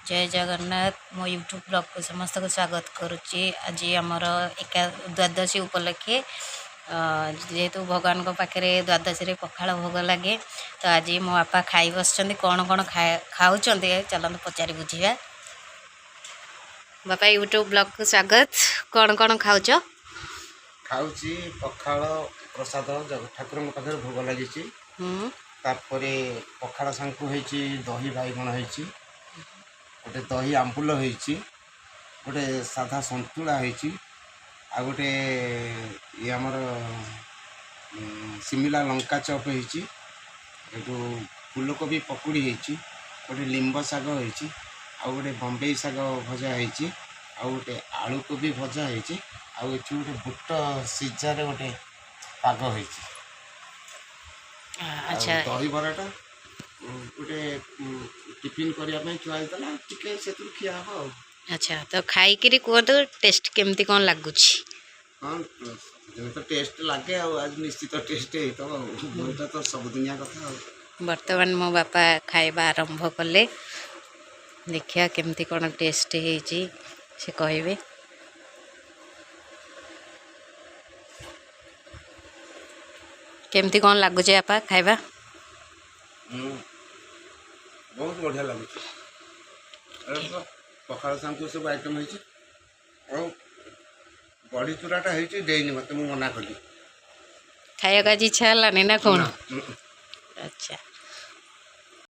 ଜୟ ଜଗନ୍ନାଥ। ମୋ ୟୁଟ୍ୟୁବ୍ ବ୍ଲଗ୍କୁ ସମସ୍ତଙ୍କୁ ସ୍ୱାଗତ କରୁଛି। ଆଜି ଆମର ଏକା ଦ୍ୱାଦଶୀ ଉପଲକ୍ଷେ, ଯେହେତୁ ଭଗବାନଙ୍କ ପାଖରେ ଦ୍ୱାଦଶୀରେ ପଖାଳ ଭୋଗ ଲାଗେ, ତ ଆଜି ମୋ ବାପା ଖାଇ ବସିଛନ୍ତି। କ'ଣ କ'ଣ ଖାଉଛନ୍ତି, ଚାଲନ୍ତୁ ପଚାରି ବୁଝିବା। ବାପା, ୟୁଟ୍ୟୁବ୍ ବ୍ଲଗ୍କୁ ସ୍ୱାଗତ। କ'ଣ କ'ଣ ଖାଉଛ? ଖାଉଛି ପଖାଳ ପ୍ରସାଦ, ଠାକୁରଙ୍କ ପାଖରେ ଭୋଗ ଲାଗିଛି। ତାପରେ ପଖାଳ ସାଙ୍ଗକୁ ହେଇଛି ଦହି ବାଇଗଣ ହେଇଛି, ଗୋଟେ ଦହି ଆମ୍ବୁଲ ହେଇଛି, ଗୋଟେ ସାଧା ସନ୍ତୁଳା ହେଇଛି, ଆଉ ଗୋଟେ ଇଏ ଆମର ସିମିଲା ଲଙ୍କା ଚପ୍ ହେଇଛି, ଏଠୁ ଫୁଲକୋବି ପକୁଡ଼ି ହେଇଛି, ଗୋଟେ ଲିମ୍ବ ଶାଗ ହେଇଛି, ଆଉ ଗୋଟେ ବମ୍ବେଇ ଶାଗ ଭଜା ହେଇଛି, ଆଉ ଗୋଟେ ଆଳୁ କୋବି ଭଜା ହେଇଛି, ଆଉ ଏଠି ଗୋଟେ ବୁଟ ସିଝାରେ ଗୋଟେ ପାଗ ହେଇଛି। ଆଚ୍ଛା। ଆଉ ଦହିବରାଟା ଗୋଟେ ଟିଫିନ୍ କରିବା ପାଇଁ ଥୁଆ ହେଇଥିଲା, ଟିକେ ସେଥିରୁ ଖିଆ ହେବ ଆଉ। ଆଚ୍ଛା, ତ ଖାଇକିରି କୁହନ୍ତୁ ଟେଷ୍ଟ କେମିତି କ'ଣ ଲାଗୁଛି। ହଁ, ସବୁଦିନ ତ ଟେଷ୍ଟ ଲାଗେ, ଆଉ ଆଜି ନିଶ୍ଚିତ ଟେଷ୍ଟ ହେଇଥିବ। ଆଉ ଏଇଟା ତ ସବୁଦିନିଆ କଥା ଆଉ। ବର୍ତ୍ତମାନ ମୋ ବାପା ଖାଇବା ଆରମ୍ଭ କଲେ। ଦେଖିବା କେମିତି କ'ଣ ଟେଷ୍ଟ ହେଇଛି, ସେ କହିବେ। କେମିତି କ'ଣ ଲାଗୁଛି ବାପା ଖାଇବା? ବହୁତ ବଢ଼ିଆ ଲାଗୁଛି। ଏଇଟା ତ ପଖାଳ ସାଙ୍ଗକୁ ସବୁ ଆଇଟମ୍ ହେଇଛି, ଆଉ ବଢ଼ି ଚୁରାଟା ହେଇଛି, ଦେଇନି ମୋତେ, ମୁଁ ମନା କଲି। ଖାଇବାକୁ ଆଜି ଇଚ୍ଛା ହେଲାନି ନା କ'ଣ? ନା। ଆଚ୍ଛା।